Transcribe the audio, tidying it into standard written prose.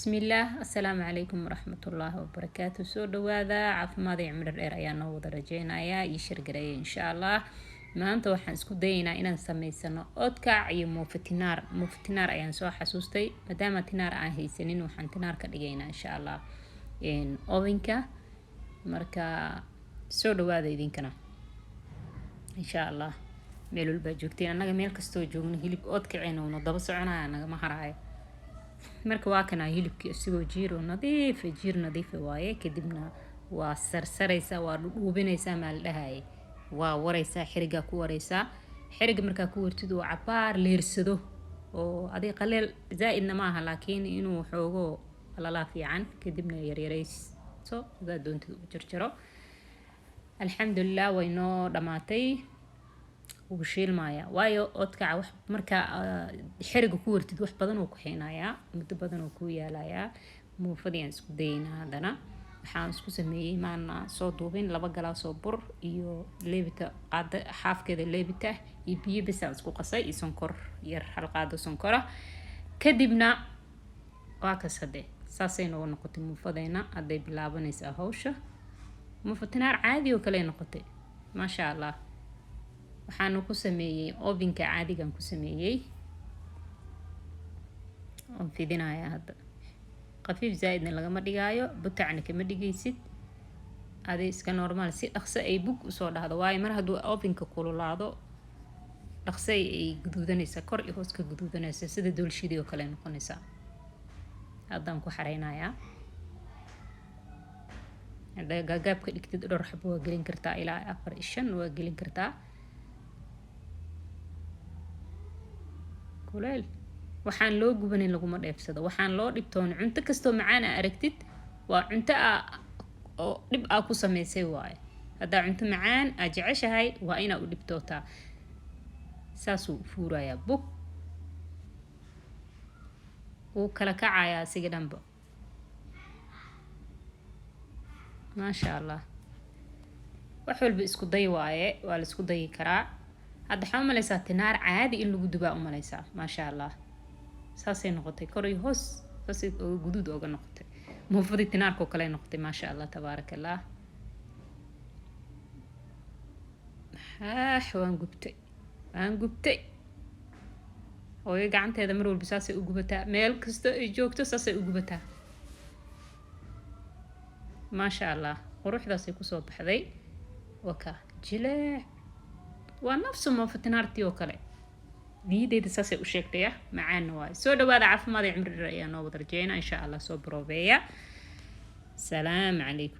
Bismillaah, assalaamu calaykum waraxmatullaahi wabarakaatu. Soo dhawaada, caafimaad iyo cimri dheer ayaa noo wada rajeynayaa iyo shirgareeya insha Allah. Maanta waxaan isku dayaynaa inaan sameysano oodkac iyo muufo tinaar. Muufo tinaar ayaan soo xasuustay, maadaama tinaar aan haysanin, waxaan tinaar ka dhigaynaa insha Allah ovenka. Marka soo dhawaada idinkana insha Allah, meel walbaa joogteen. Annaga meel kastoo joogno hilib oodkaceena uuna daba soconaya, nagama haraayo. Marka waa kanaa hilibkii isagoo jiir oo nadiifa, jiir nadiifa waaye. Kadibna waa sarsaraysaa, waa dhudhuubinaysaa, maa la dhahaye, waa waraysaa, xirigaa ku waraysaa. Xiriga markaa ku wartid oo cabaar leersado oo adig qaleel zaa-idna ma aha, laakiin inuu xoogo qalalaa fiican. Kadibna yaryarayso, hadaa doontid u jarjaro. Alxamdulilah, way noo dhamaatay, wuu shiilmayaa, waayo oodkaca wax markaa xeriga ku wartid wax badan uu ku xeenayaa, muddo badan uu ku yaalayaa. Muufadii aan isku dayeynaa haddana. Waxaan isku sameeyey, maana soo duubin, 2 galaasoo bur iyo leebita, qaada xaafkeeda leebita iyo biyo bes aan isku qasay, iyo sonkor yar, hal qaado sonkora. Kadibna waa kas hadde, saasay noogu noqotay muufadeyna. Hadday bilaabanaysaa hawsha, muufa tinaar caadi oo kale noqotay, maasha Allah. Waxaanu ku sameeyey ovenka caadigan ku sameeyey. Waan fidinayaa hadda, khafiif zaa-idna lagama dhigaayo, butacna kama dhigaysid, adi iska normal, si dhaqso ay bug usoo dhahdo. Waayo mar hadduu ovenka kululaado, dhaqso ay guduudanaysaa, kor iyo hoos ka guduudanaysa, sida doolshidii oo kale noqonaysaa. Haddaan ku xareynayaa. Haddaa gaagaab ka dhigtid, dhowr xabo waa gelin kartaa, ilaa 4 iyo 5 waa gelin kartaa. Kuleel waxaan loo gubanin laguma dheefsado, waxaan loo dhibtoon. Cunto kastoo macaan a aragtid waa cunto a oo dhib aa ku sameysay waaye. Haddaa cunto macaan aa jeceshahay, waa inaa u dhibtootaa. Saasuu u fuurayaa, bug wuu kala kacayaa asiga dhanba, maasha Allah. Wax walba isku day waaye, waa la isku dayi karaa. Hadda waxaa umaleysaa tinaar caadi in lagu dubaa umaleysaa, maasha Allah. Saasay noqotay, kor iyo hoos saasay oga guduud ooga noqotay, muufadii tinaarkoo kale noqotay, maasha Allah, tabaaraka Allah. Haax, waan gubtay, waan gubtay. Hooyo gacanteeda mar walba saasay u gubataa, meel kasta ay joogto saasay u gubataa. Maasha Allah, quruxdaasay kusoo baxday. Waka jileec, waa nafsu muufa tinaartii oo kale, niyadeyda saasay u sheegtay ah, macaanna waayo. Soo dhawaada, caafimaad iyo cimri dheer ayaa noo wada rajeyna insha Allah. Soo baroobeeya. Salaamu calaykum.